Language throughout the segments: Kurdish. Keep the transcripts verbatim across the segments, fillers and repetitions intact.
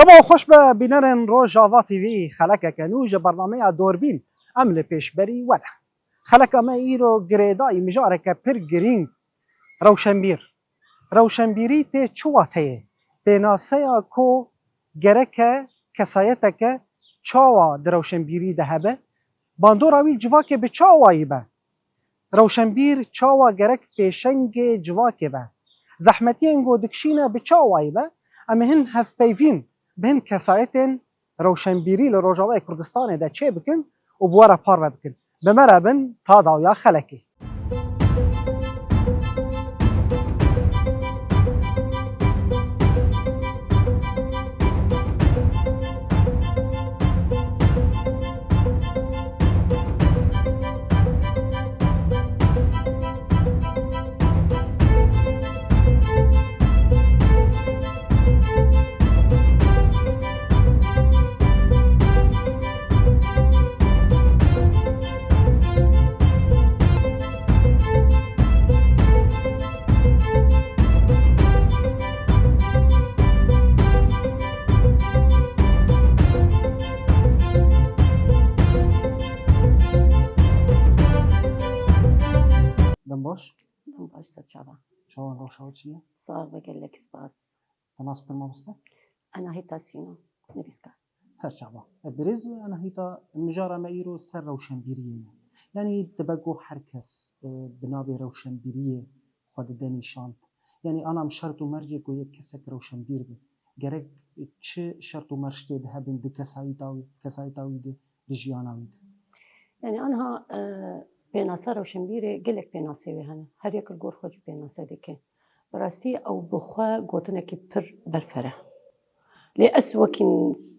Hema xweş be bînerên Rojava T V, xelekeke nû ji bernameya Dorbîn em li pêşberî we ne. Xeleka me îro girêdayî mijareke pir girîng, rewşenbîr. Rewşenbîrî tê çi wateyê? Pênaseya ku gereke kesayeteke çawa di rewşenbîrî de hebe? Bandora wî civakê bi çi awayî be? Rewşenbîr çawa gerek pêşengê civakê be? Zehmetiyên ku dikişîne bi çi awayî be? Em ê hin hevpeyvîn bi hin kesayetên rewşenbîrî li Rojavayê Kurdistanê de çêbikin û bi we re parve bikin. Bi me re bin ta dawiya xelekê. Dem baş. Dem baş, ser çava. Çawa, rewşa we çi ye? Sax be, gelek spas. Te nas bikin mamoste? Anahîta Sîno, nivîskar. Ser çava. E, birêz Anahîta, mijara me îro ser rewşenbîriyê ye. Yanî dibe ku her kes, e, bi navê rewşenbîriyê xwe dide nîşan. Yanî ana em şert û mercê ku yek kesek rewşenbîr be, gerek çi şert û merc tê de hebin di kesayîta wî, kesayîta wî de, di jiyana wî de? Yanî anha, e, pênasa rewşenbîrê gelek pênasê wê hene. Her yek li gor xwe jî pênase dike. Bi rastî ew bi xwe gotinekî pir berfere. Lê ez wekî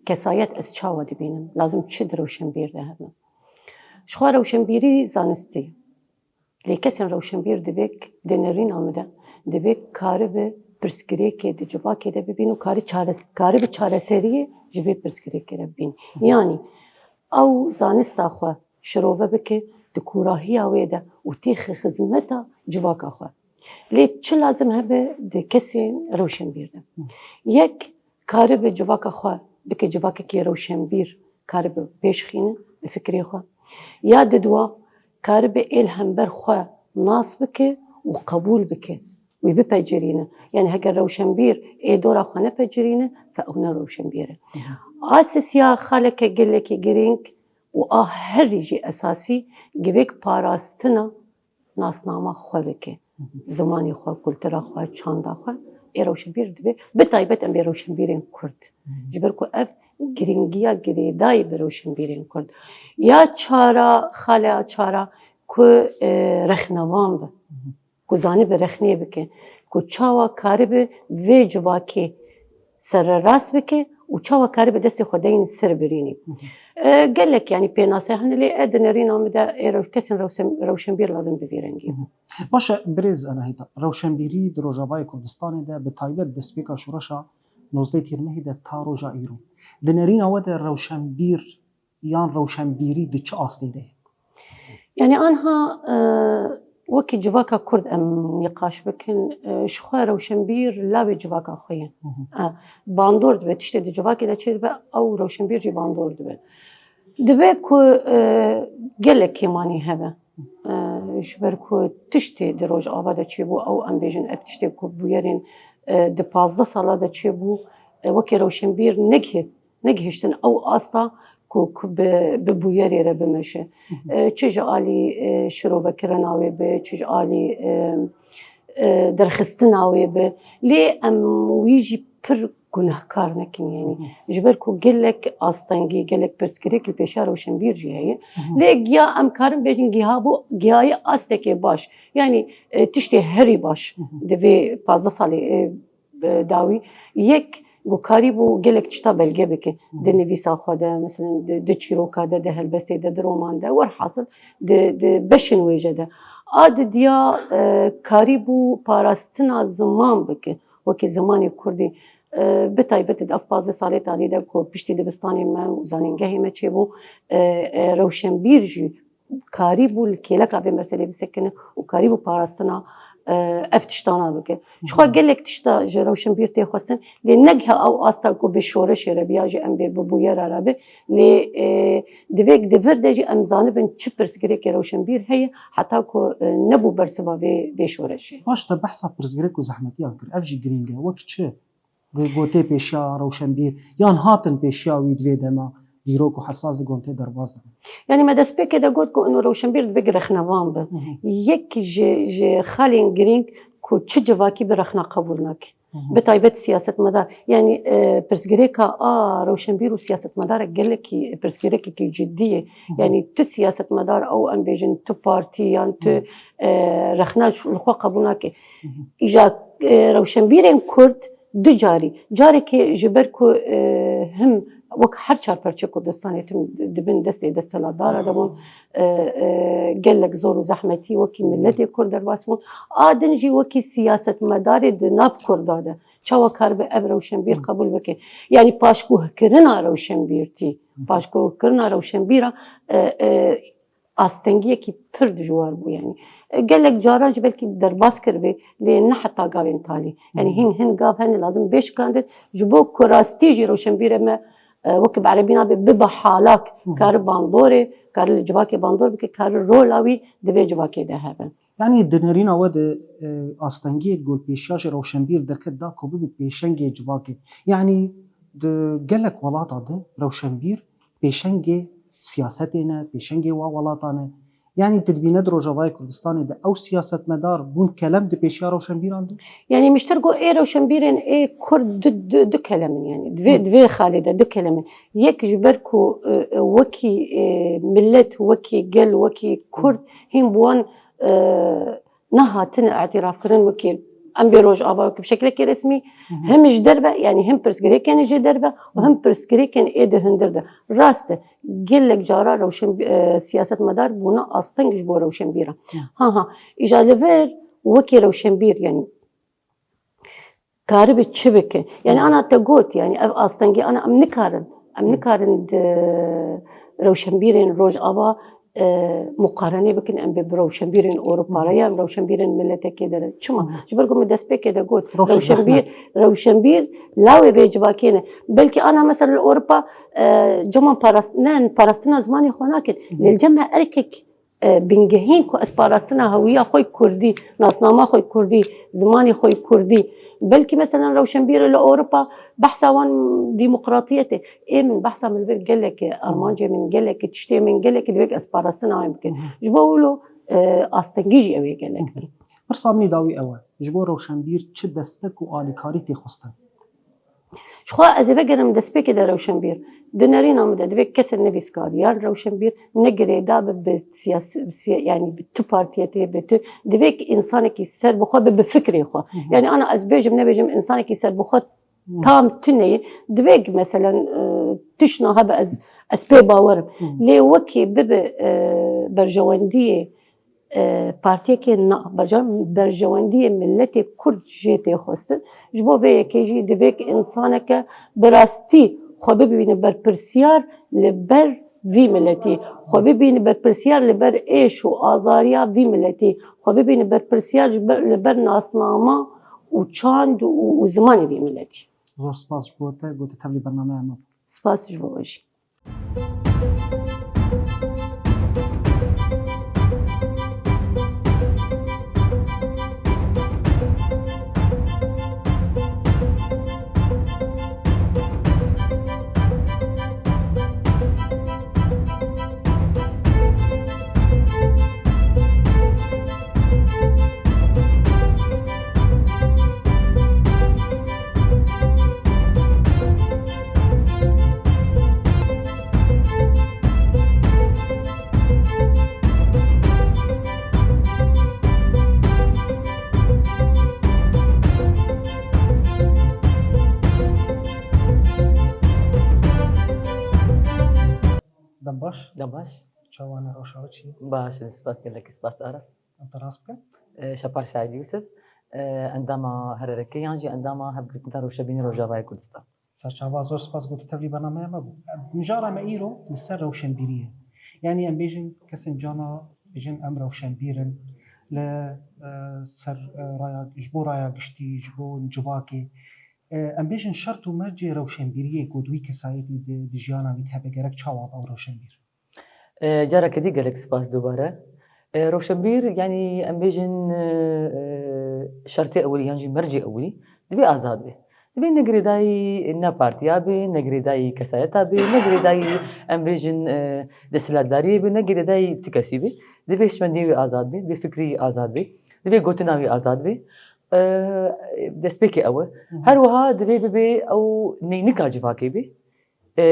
kesayet ez çawa dibînim? Lazim çi di rewşenbîr de hebe? Ji xwe rewşenbîrî zanistî. Lê kesên rewşenbîr divêk di nerîna min de, divêk karibe pirsgirêkê di civakê de bibîn û karî çares-, karibe çareseriyê ji vê pirsgirêkê re bibîn. Yanî ew zanista xwe şirove bike di kûrahiya wê de û têxe xizmeta civaka xwe. Lê çi lazim hebe di kesên rewşenbîr de? Yek, karibe civaka xwe bike civakekî rewşenbîr, karibe pêş xîne bi fikrê xwe. Ya didwa, karibe ê li hember xwe nas bike û qebûl bike, wî bipecirîne. Yanî heger rewşenbîr ê dora xwe nepecirîne, fe ew ne rewşenbîr e. A sisiya xaleke gelekî girîng û a herî jî esasî, givêk parastina nasnama xwe bike. Zimanê xwe, kultura xwe, çanda xwe, ê rewşenbîr dibe. Bi taybet em bê rewşenbîrên Kurd. Ji ber ku ev girîngiya girêdayî bi rewşenbîrên Kurd. Ya çara, xale ya çara ku, e, rexnevan be. Ku zanibe rexnê bike. Ku çawa karibe vê civakê sererast bike û çawa karibe destê xwe deyne ser birînî. E, gelek, yanî, pênase hene, lê e di nerîna min de ê rew-, kesên rewşen-, rewşenbîr lazim bi vî rengî. Baş e, birêz Anahîta, rewşenbîrî di Rojavayê Kurdistanê de, bi taybet destpêka şoreşa nozdeh Tîrmehê de ta roja îro, di nerîna we de rewşenbîr yan rewşenbîrî di çi astê de ye? Yanî anha, e, wekî civaka Kurd em nîqaş bikin, e, ji xwe rewşenbîr lawê civaka xwe ye. E, bandor dibe, tiştê di civakê de çêdibe, ew rewşenbîr jî bandor dibe. Dibe ku, e, gelek kêmanî hebe. E, ji ber ku tiştê di Rojava de çêbû, ew em bêjin ev tiştê ku bûyerên, e, di pazdeh sala de çêbû, e, wekî rewşenbîr negihî-, negihiştin ew asta ku, ku bi, bi bûyerê re bimeşe. E, çi ji alî, e, şirovekirina wê be, çi ji alî, e, e, derxistina wê be. Lê em wî jî pir gunehkar nekin, yanî. Ji ber ku gelek astengî, gelek pirsgirêk li pêşiya rewşenbîr jî heye. Lê giya em karin bêjin gihabû, gihayî astekê baş. Yanî, e, tiştê herî baş di vê pazdeh salê, e, e, dawî. Yek, ku karîbû gelek tişta belge bike. Di nivîsa xwe de, mesela di, di çîroka de, di helbestê de, di roman de, werhasil di, di beşên wêje de. A didiya, e, karîbû parastina ziman bike. Wekî zimanê kurdî, e, bi taybet di ev pazdeh salê talî de ku piştî dibistanê me û zanîngehê me çêbû, e, e, rewşenbîr jî karîbû li kêleka vê meselê bisekine û karîbû parastina, e, ev tiştana bike. Ji xwe gelek tişta ji rewşenbîr tê xwestin, lê ne giha ew asta ku bi şoreşê re bi ya jî em bê bi bûyera re bi, lê, e, divê di vir de jî em zanibin çi pirsgirêkê rewşenbîr heye heta ku, e, nebû bersiva vê, vê şoreşê. Baş, te behsa pirsgirêk û zehmetiyan kir. Ev jî girîng e. Wek çi? Go-, gotê pêşiya rewşenbîr, yan hatin pêşiya wî di vê dema dîrok û hesas di gotê derbas dibin. Yanî me destpêkê de got ku ino rewşenbîr divê rexnevan be. Hı hı. Yek ji, ji xalên girîng ku çi civakî bi rexna qebûl nake. Hı hı. Bi taybet siyasetmedar. Yanî, e, pirsgirêka a rewşenbîr û siyasetmedar gelekî pirsgirêkekî cidî ye. Hı hı. Yanî tu siyasetmedar ew em bêjin tu partî yan tu, Hı. e, rexna li xwe qebûl nake. Hı hı. Îja, e, rewşenbîrên Kurd du carî. Carekê ji ber ku, e, him wek her çar perçe Kurdistanê tim dibin destê desthilatdara de bûn, e, e, gelek zor û zehmetî wekî miletê Kurd derbas bûn. A din jî wekî siyasetmedarê di nav Kurda de çawa karibe ev rewşenbîr Hı. qebûl bike? Yanî paşguhkirina rewşenbîrtî, Hı. paşguhkirina rewşenbîra, e, e, astengiyekî pir dijwar bû, yanî. E, gelek caran jî belkî derbas kiribê, lê ne heta gavên talî. Yanî Hı. hin, hin gav hene lazim bê şikandin, ji bo ku rastî jî rewşenbîrê me, e, wek bi erebî nabê, bibe halak, Hı hı. kare bandorê, kare li civakê bandor bike, kare rola wî di vê civakê de hebe. Yanî di nerîna we de, e, astengiyê ku li pêşiya jî rewşenbîr derket da ku bibe pêşengê civakê. Yanî di gelek welata de rewşenbîr pêşengê siyasetê ne, pêşengê wa welatan e. Yanî tu dibîne di Rojavayê Kurdistanê de ew siyasetmedar bûn kelem di pêşiya rewşenbîran de? Yanî miştir got ê rewşenbîrên ê Kurd du, du, du kelem in yanî. Di vê, Hı. di vê xalê de du kelem in. Yek ji ber ku, e, e, wekî, e, milet, wekî gel, wekî Kurd hîn bi wan, e, nehatine îtirafkirin wekî em bê Rojava wekî bi şekilekî resmî, Hı hı. hem ji derve, yanî hem pirsgirêkên ji derve û Hı. hem pirsgirêkên ê di hundir de. Rast e, gelek cara rewşen, e, siyasetmedar bûne asteng ji bo rewşenbîran. Hı. Ha, ha, îja li vir wekî rewşenbîr, yanî karibe çi bike? Yanî Hı. ana te got, yanî ev astengî ana em nikarin. Em Hı. nikarin di rewşenbîrên Rojava, e, muqarenê bikin, em bê bi rewşenbîrên Ewropa re Hı. ya em rewşenbîrên miletekê de re. Çima? Hı. Ji ber ku min destpêkê de got, Rewşek rewşenbîr, zehmet. rewşenbîr lawê vê civakê ne. Belkî ana mesela li Ewropa, e, caman parast-, ne, parastina zimanê xwe nakin. Hı. Lê li cem me erkek e, bingehîn ku ez parastina hewiya xwe kurdî, nasnama xwe kurdî, zimanê xwe kurdî. Belkî meselen rewşenbîr li Ewropa behsa wan demokratiyetê. Ê min behsa min li vir gelek e, armancê min gelek e, tiştê min gelek e, divê ez parastina wê bikim. Hı hı. Ji bo wilo, e, astengî jî ew ê gelek bin. Pirsa min î dawî ew e. Ji bo rewşenbîr çi destek û alîkarî tê xwestin? Ji xwe ez ê vegerim destpêkê de rewşenbîr. Di nerîna min de divê kesên nivîskar yan rewşenbîr ne girêda bi, bi siyasi, bi siya-, yanî bi tu partiyetê, bi tu, divê ki însanekî ser bi xwe bi, bi fikrê xwe. Hı hı. Yanî ana ez bêjim nebêjim însanekî ser bi xwe Hı. tam tune ye. Divê ki meselen, e, tişna hebe ez, ez pê bawer im. Hı. Lê wekî bibe, e, berjewendiyê e, partiyekê na, berje-, berjewendiyê miletê Kurd jê tê xwestin. Ji bo vê yekê jî divê ki însaneke bi rastî xwe bibîne berpirsiyar li ber vî miletî, xwe bibîne berpirsiyar li ber êş û azariya vî miletî, xwe bibîne berpirsiyar ji ber, li ber nasnama û çand û, û zimanê vî miletî. Zor spas ji bo te, ku tu tevlî bernameya me bû. Spas ji bo we jî. Dem baş. Dem baş. Çawa ne, rewşa we çi ye? Baş, spas gelek, spas Aras. Em te rast bikin? E, Şapar Saîd Yûsif, e, endama H R R K yan jî endama Hevgirtina Rewşenbîrên Rojavayê Kurdistan. Serçava, zor spas ku tu tevlî bernameya me bû. Mijara me îro li ser rewşenbîrî ye. Yanî em bêjin kesên cana bêjin em rewşenbîr in. Li e, ser, e, raya, ji bo raya giştî, ji bo civakê. E, em bêjin şert û mercê rewşenbîriyê ku di wî kesayetî di, di jiyana wî de hebe gerek çawa be ew rewşenbîr? E, careke dî gelek spas dubare. E, rewşenbîr, yanî em bêjin, e, e, şertê ewilî yan jî mercê ewilî divê azad be. Divê ne girêdayî ne partiya be, ne girêdayî kesayeta be, ne girêdayî em bêjin, e, desthilatdariyê be, ne girêdayî tu kesî be. Divê hişmendiyê wî azad be, divê fikrî wî azad be, divê gotina wî azad be. E, destpêkê ew e. Hı hı. Her wiha divê bibe ew neynika civakê be. E,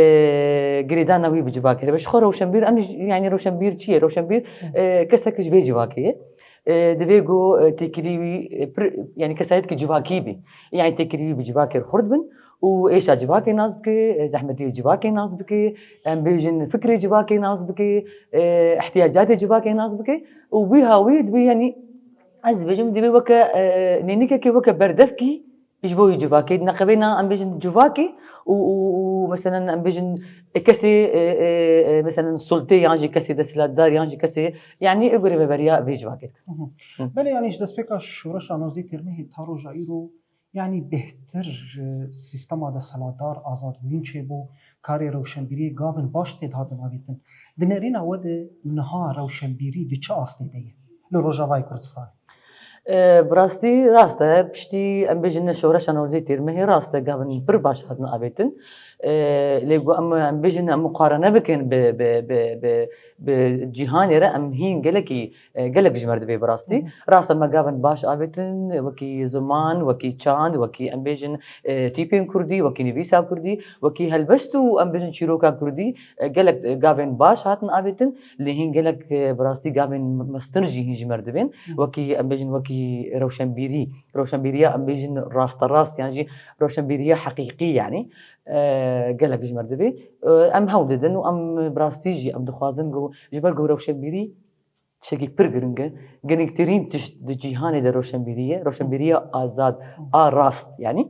girêdana wî bi civakê re be. Ji xwe rewşenbîr, em jî, yanî rewşenbîr çi ye? Rewşenbîr, Hı. e, kesek ji vê civakê ye. E, divê ku, e, têkilî wî, e, pir, yanî kesayetke civakî be. Yanî têkilî wî bi civakê re xurt bin û êşa civakê nas bike, e, zehmetiyê civakê nas bike, em bêjin fikrê civakê nas bike, e, ihtiyacatê civakê nas bike û wî ha wî divê, yanî ez dibêjim divê weke, e, neynikekê weke berdevkî ji bo wî civakê, neqebêna em bêjin civakê û, û, û meselen em bêjin kesê, e, e, e, meselen sultê yan jî kesê desthilatdar yan jî kesê, yanî ê ku rêveberiya vê civakê dikin. Hı hı. Hı. Belê, yanî ji destpêka şoreşa nozdeh Têrmehê ta roja îro, yanî bêhtir ji sîstema desthilatdar azadbûyîn çêbû, karê rewşenbîriyê gavên baş tê dihatin avêtin. Di nerîna we de niha rewşenbîrî di çi astê de ye li Rojavayê Kurdistanê? E, bi rastî rast e. Piştî em bêjin şoreşa nozdeh Têrmehê rast e, gavên pir baş hatin avêtin. E, lê ku em, em bêjin em muqarene bikin bi, bi, bi, bi, bi cîhanê re, em hîn gelekî, e, gelek ji me re divê bi rastî. Hı hı. Rast e, me gavên baş avêtin, wekî ziman, wekî çand, wekî em bêjin, e, tîpên kurdî, wekî nivîsa kurdî, wekî helbest û em bêjin çîroka kurdî, e, gelek, e, gavên baş hatin avêtin. Lê hîn gelek, e, bi rastî gavên mestir jî hîn ji me re divên. Hı. Wekî em bêjin, wekî rewşenbîrî, rewşenbîriya em bêjin rasterast, yan jî rewşenbîriya heqîqî, yanî, e, gelek ji me re divê. E, em hewl didin û em bi rastî jî em dixwazin ku ji ber ku rewşenbîrî tiştekî pir giring e. Giringtirîn tişt di cîhanê de rewşenbîrî ye. Rewşenbîriya azad, Hı. a rast, yanî.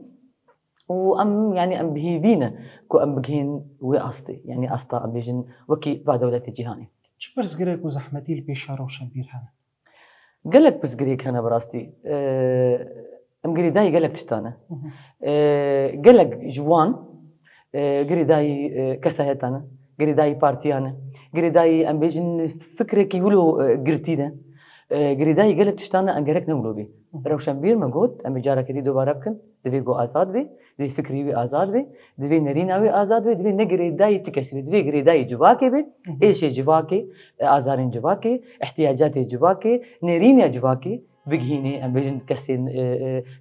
Û em, yanî em bi hêvî ne ku em bigihên wê astê, yanî asta em bêjin wekî va dewletê cîhanê. Çi pirsgirêk û zehmetî li pêşa rewşenbîr hene? Gelek pirsgirêk hene bi rastî. Ee, em girêdayî gelek tiştan ne. Hı hı. Ee, gelek ji wan, e, girêdayî, e, kesayetan ne, girêdayî partiyan ne, girêdayî em bêjin fikrekî wilo, e, girtî ne. E, girêdayî gelek tiştan ne, em gerek ne wilo bê. Hı hı. Rewşenbîr me got, em ê careke dî dubare bikin. Divê ku azad be, divê fikrî wî azad be, divê nerîna wî azad be, divê ne girêdayî ti kesî be, divê girêdayî civakê be, Hı hı. êşê civakê, e, azarên civakê, ihtiyacatê civakê, nerîna civakê bigihînê, em bêjin kesên, e,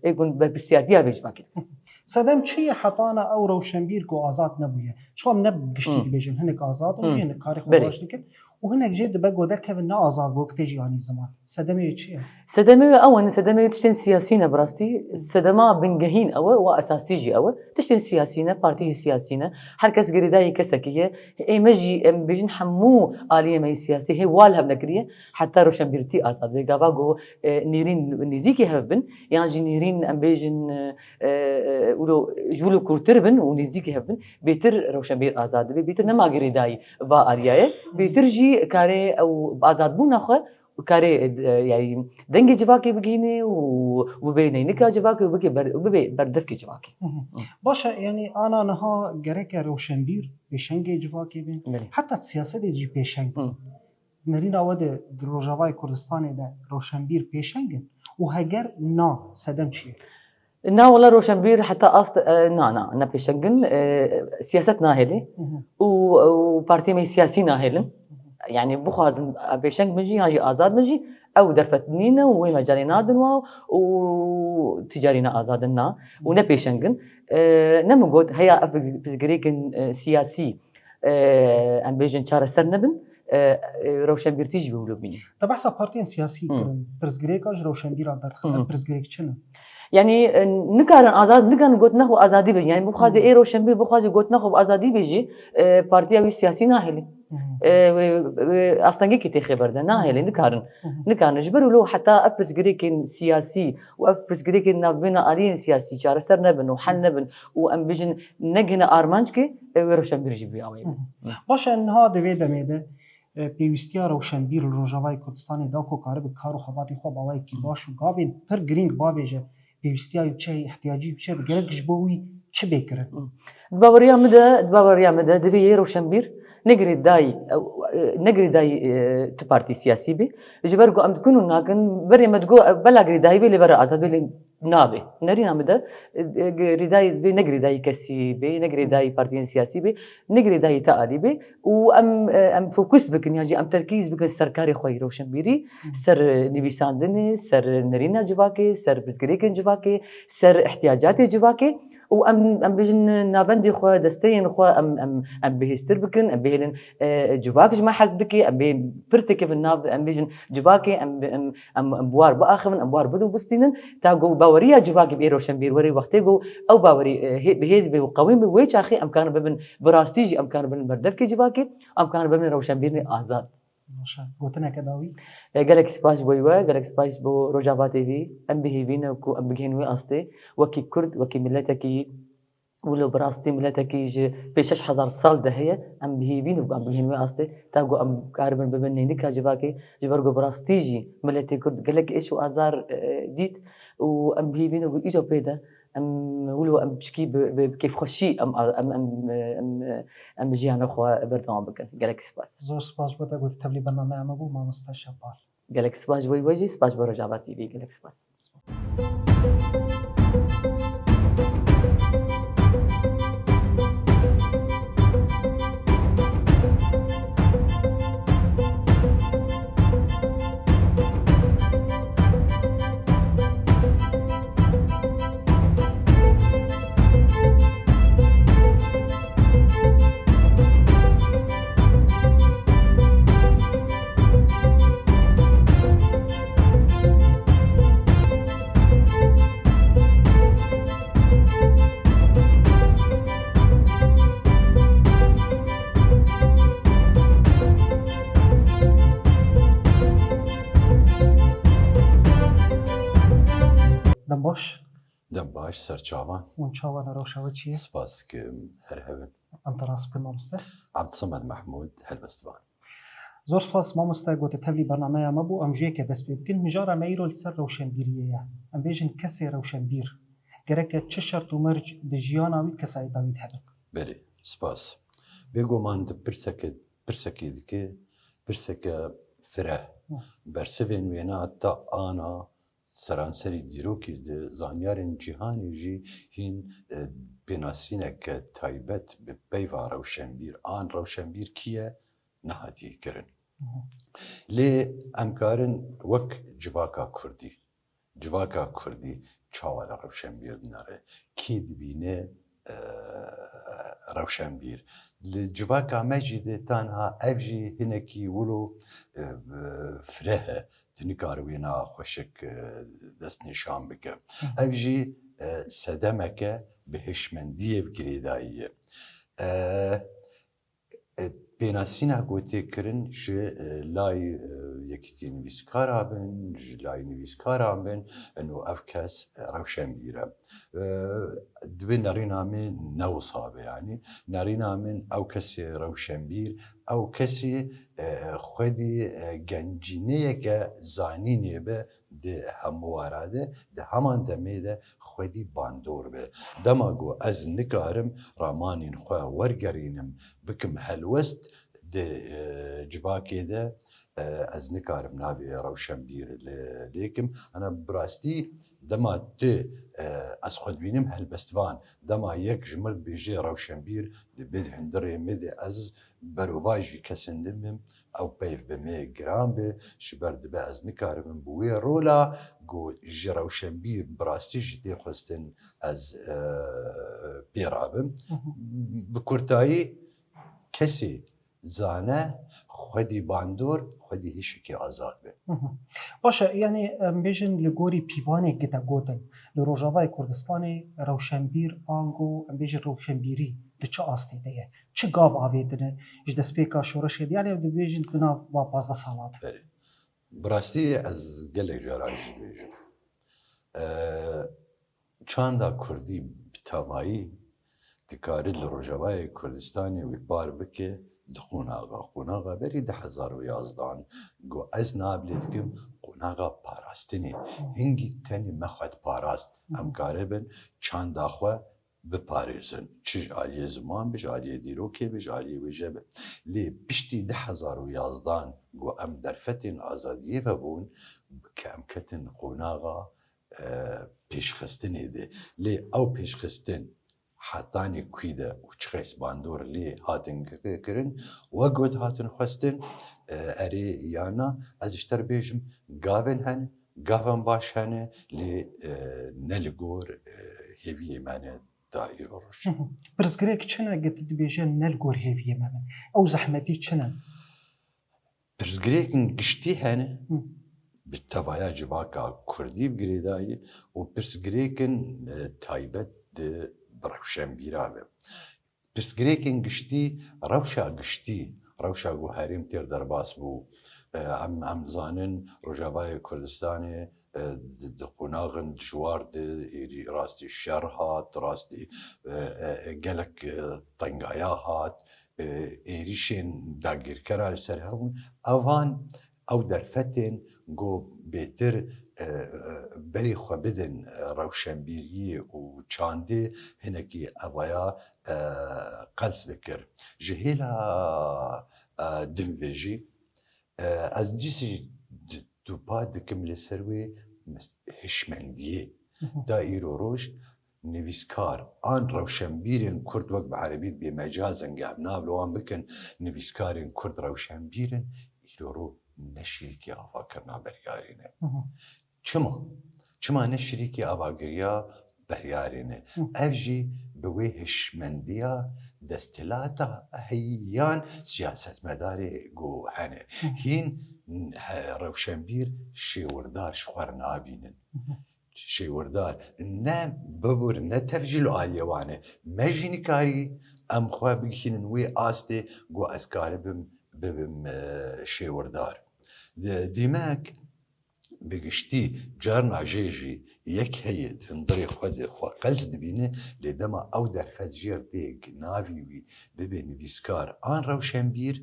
e, ê ku berpirsiyartiya vê civakê dikin. Sedem çi ye hetana ew rewşenbîr ku azad nebûye? Ji xwe em ne giştî Hı. dibêjin, hinek azad in, Hı. hinek karê xwe Belê. baş dikin. Û hinek jê dibe ku derkevin ne azad bû, wek tê jî anî ziman. Sedemê wê çi ye? Sedemê wê ew in, sedemê wê tiştên siyasî ne bi rastî. Sedema bingehîn ew e û esasî jî ew e. Tiştên siyasî ne, partiyê siyasî ne. Her kes girêdayî kesekî ye. Ê me jî, em bêjin hemû aliyê me yê siyasî hê wal hev nekiriye. Heta rewşenbîrtî azad be. Gava ku, e, nêrîn nêzîkî hev bin, yan jî nêrîn em bêjin, e, e, e, wilo, ji wilo kûrtir bin û nêzîkî hev bin, bêtir rewşenbîr azad dibe. Bêtir nema girêdayî va aliyayê. Bêtir jî karê ew bi azadbûna xwe karê, e, yanî dengê civakê bigihîne û bibe neynika civakê û bike ber-, bibe berdevkê civakê. Hı hı. Baş e, yanî ana niha gereke rewşenbîr pêşengê civakê bin. Belê. Heta siyasetê jî pêşeng bin. Hı. Nerîna we de di Rojavayê Kurdistanê de rewşenbîr pêşeng in û heger na, sedem çi ye? Na, wela rewşenbîr heta ast, e, na, na, ne pêşeng in, e, siyaset nahêlê Hı hı. û, û partiyê me siyasî nahêlin. Hı hı. Yanî bixwazin, e, pêşeng bin jî yan jî azad bin jî, ew derfet nîne û wê mecalê nadin wa û ticarî ne azad in na û ne pêşeng in. E, ne min got, heya ev pirs-, pirsgirêkên, e, siyasî, e, em bêjin çareser nebin, e, e, rewşenbîrtî jî wilo bîne. Te behsa partiyên siyasî Hı. kirin, pirsgirêka ji rewşenbîra derdixe, Hı hı. ev pirsgirêk çi ne? Yanî, e, nikarin azad, nikarin gotina xwe azadî bêjin. Yanî bixwaze Hı. ê rewşenbîr bixwaze gotina xwe bi azadî bêjî, e, partiya wî siyasî nahêlî. Hı hı. E, wê, wê astengekî têxê berde, nahêlê, Hı hı. nikarin. Hı hı. Nikarin. Ji ber wilo heta ev pirsgirêkên siyasî û ev pirsgirêkên navbêna aliyên siyasî çareser nebin û hel Hı. nebin û em bêjin negihine armanckê, e, wê rewşenbîr jî bi awayî Hı bin. hı. Baş e, niha di vê demê de E, pêwîstiya rewşenbîr li Rojavayê Kurdistanê da ku karibe kar û xebatê xwe bi awayekî baş û gavên pir girîng bavêje, pêwîstiya wî çi heye, ihtiyacî wî çi hebe, gerek ji bo wî çi bê kirin? Di baweriya min de, di baweriya min de divê yê rewşenbîr ne girêdayî, e, ne girêdayî, e, tu partî siyasî bê. Ji ber ku em dikin û nakin, berê me digot, e, bela girêdayî bê, lê bera azad bê, lê nabe. Nerîna min de, e, e, girêdayî bê, ne girêdayî kesî bê, ne girêdayî partiyên siyasî bê, ne girêdayî te alî bê. Û em, e, em fokus bikin, yan jî em terkîz bikin ser karê xwe yê rewşenbîrî, Hı. ser, e, nivîsandinê, ser nerîna civakê, ser pirsgirêkên civakê, ser ihtiyacatê civakê. Û em, em bêjin navendê xwe, desteyên xwe em, em, em bihêztir bikin, em bihêlin, e, civak ji me hez bike, em bê pirtekevin nav, em bêjin civakê, em, em, em, em bi war biaxivin, em bi war bidubistînin, ta ku baweriya civakê bê rewşenbîr were, wextê ku ew bawerî, e, hê-, bi hêz be û qewîm be, wê çaxê em karin bibin, bi rastî jî em karin bibin berdevkê civakê, em karin bibin rewşenbîrê azad. Baş e. Gotineke dawî? E, gelek spas ji bo we, gelek spas ji bo Rojava T V. Em bi hêvî ne ku em bigihên wê astê. Wekî Kurd, wekî miletekî wilo bi rastî miletekî ji pênc şeş hezar sal de heye, em bi hêvî ne ku em bigihên wê astê. Ta ku em karibin bibin neynika civakê, ji ber ku bi rastî jî miletê Kurd gelek êş û azar, e, dît û em bi hêvî ne ku îco pê de Em wilo em piçkî bi, bi, bi kêfxweşî em, em, em, em, em jiyana xwe berdewam bikin. Gelek spas. Zor spas bo te ku tevlî bernameya me bû, mamoste Şepal. Gelek spas ji bo we jî, spas ji bo Rojava T V. Gelek spas. Dem baş. Dem baş, ser çavan. Hûn çawan e, rewşa we çi ye? Spas dikim, her hebin. Em te rast bikin, mamoste. Abdulsamed Mahmud, helbestvan. Zor spas, mamoste, ku te tevlî bernameya me bû, em ji yekê dest pê bikin. Mijara me îro li ser rewşenbîriyê ye. Em bêjin kesê rewşenbîr gereke çi şert û merc di jiyana wî, kesayeta wî de hebe. Belê, spas. Bêguman di pirseke, pirsekê dike, pirseke fireh. Hı. Bersivên wêna ta ana seranserî dîrokî di zanyarên cîhanê jî hîn, e, pênasîneke taybet bi peyva rewşenbîr an rewşenbîr kî ye nehatiye kirin. Mhm. Lê em karin wek civaka kurdî, civaka kurdî çawa li rewşenbîr dinere? Kî dibîne, e, rewşenbîr? Li civaka me jî de tanha ev jî hinekî wilo, e, fireh e. Tu nikare wêna xweşik, e, destnîşan bike. Hı hı. Ev jî, e, sedemeke bi hişmendiyê ve girêdayî ye. E, e, pênasîna ku tê kirin ji, e, lay, e, Yekîtî Nivîskara bin, ji lay nivîskaran bin, eno ev kes, e, rewşenbîr e. E, Divê nerîna min ne wisa be, yanî nerîna min ew kesê rewşenbîr, ew kesê, e, xwedî, e, gencîneyeke zanînê be di hemû wara de, di heman demê de xwedî bandor be. Dema ku ez nikarim ramanên xwe wergerînim, bikim helwest di, e, civakê de, e, ez nikarim navê rewşenbîr li, lêkim. Ana bi rastî dema tu, e, ez xwe dibînim helbestvan. Dema yek ji mir dibêje rewşenbîr, di bin hundirê min de ez berovajî kesên din bim, ew peyv bi me giran be, ji ber dibe ez nikaribim bi wê rola ku ji rewşenbîr bi rastî jî tê xwestin ez, e, pê rabim. Hı hı. Bi kurtayî, kesê zane xwedî bandor, xwedî hişkê azad be. Hı hı. Baş e, yanî em bêjin li gorî pîvanê ki te gotin, li Rojavayê Kurdistanê rewşenbîr ango em bêjin rewşenbîrî di çi astê de ye? Çi gav avêtine ji destpêka şoreşê de? Yanî em dibêjin di nav va pazdeh sala de. Belê. Bi rastî ez gelek cara jî dibêjim. E, Çanda kurdî bi tevayî dikare li Rojavayê Kurdistanê wî par bike di qonaxa, qonaxa berî du hezar û yazdan, got ez nav lê dikim qonaxa parastinê. Hingî tenê me xwe diparast. Em karibin çanda xwe biparêzin. Çi ji aliyê ziman be, ji aliyê dîrokê be, ji aliyê wêje be. Lê piştî du hezar û yazdan got em derfetên azadiyê vebûn, ke em ketin qonaxa, e, pêşxistinê de. Lê ew pêşxistin hetanî kwî de û çiqas bandor lê hatin ki-, kirin, wek got hatin xwestin, e, erê ya na, ez ji te re bêjim, gavên hene, gavan baş hene, lê, e, ne li gor, e, hêviyê me ne ta îro roj. Hı hı. Pirsgirêk çi ne, get dibêje ne li gor hêviyê me bin? Ew zehmetî çi ne? Pirsgirêkên giştî hene, Hı. bi tevaya civaka kurdî bi girêdayî û pirsgirêkên, e, taybet di bi rewşenbîra be. Pirsgirêkên giştî, rewşa giştî, rewşa ku herêm têr derbas bû. E, em, em zanin Rojavayê Kurdistanê, e, di, di qonaxin dijwar de êrî rastî şer hat, rastî, e, e, e, gelek, e, tengaya hat, e, êrîşên dagîrkera li ser hebûn. Evan, ew derfetên ku bêtir, e, e, berê xwe bidin, e, rewşenbîriyê û çandê hinekî evaya, e, qels dikir. Ji hêla, e, din ve jî, e, ez dîsî d-, dupa dikim li ser wê mes-, hişmendiyê. Hı hı. Ta îro roj nivîskar an rewşenbîrên kurd wek bi erebî dibê mecazen ge em nav li wan bikin, nivîskarên kurd rewşenbîr in, îro roj ne şirîkê avakirina beryarê ne. Hı hı. Çima? Çima ne şirîkê avagiriya beryarê ne? Hı. Ev jî bi wê hişmendiya desthilata heyan siyasetmedarê ku hene. Hı. Hîn he, rewşenbîr şêwirdar ji xwe re nabînin. Hı hı. Şêwirdar ne bibir, ne tev jî li aliyê wan e. Me jî nikarî em xwe bigihînin wê astê ku ez karibim bibim, e, şêwirdar. De-, demek bi giştî carna jê jî yek heye di hundirê xwe de xwe qels dibîne, lê dema ew derfet jê re tê navî wî bibe nivîskar an rewşenbîr,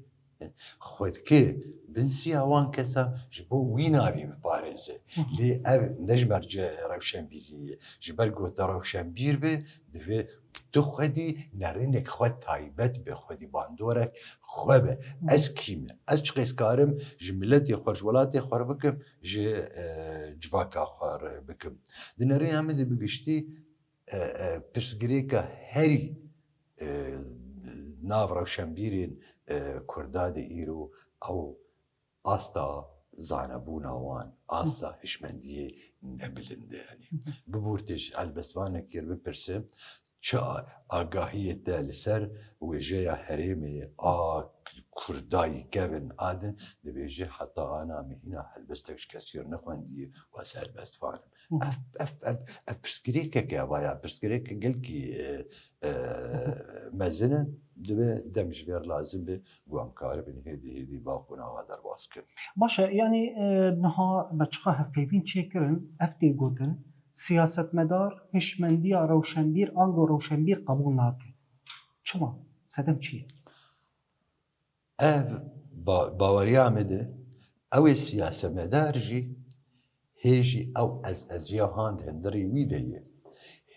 xwe dike bin siya wan kesa ji bo wî navî biparêze. Hı hı. Lê ev ne ji ber ce rewşenbîriyê ye. Ji ber ku te rewşenbîr be, divê tu xwedî nerînek xwe taybet be, xwedî bandorek xwe be. Hı. Ez kî me? Ez çiqas karim ji miletê xwe, ji welatê xwe re bikim, ji, e, civaka xwe re bikim? Di nerîna min de bi giştî, e, e, pirsgirêka herî, e, nav rewşenbîrên, e, Kurda de îro ew asta zanebûna wan, asta hişmendiyê ne bilind e. Yanî, Hı hı. bibûrtê ji helbestvanekê re bipirse, çi a-, agahiyê te li ser wêjeya herêmê a Kurdayî kevin a din, dibêje heta ana me hîna helbestek ji kesî re nexwendiye û ez helbestvan im. Hı hı. Ev, ev, ev, ev pirsgirêkek e, ava ya pirsgirêkek gelkî, e, e, Hı hı. mezin e. Divê dem ji vê re lazim be, ku em karibin hêdî hêdî va qonaxa derbas kin. Baş e, yanî, e, niha me çiqa hevpeyvîn çêkirin, ev tê gotin, siyasetmedar hişmendiya rewşenbîr ango rewşenbîr qebûl nake. Çima? Sedem çi ye? Ev ba-, baweriya me de, ew ê siyasetmedar jî, hê jî ew ez-eziya han di hundirê wî de ye.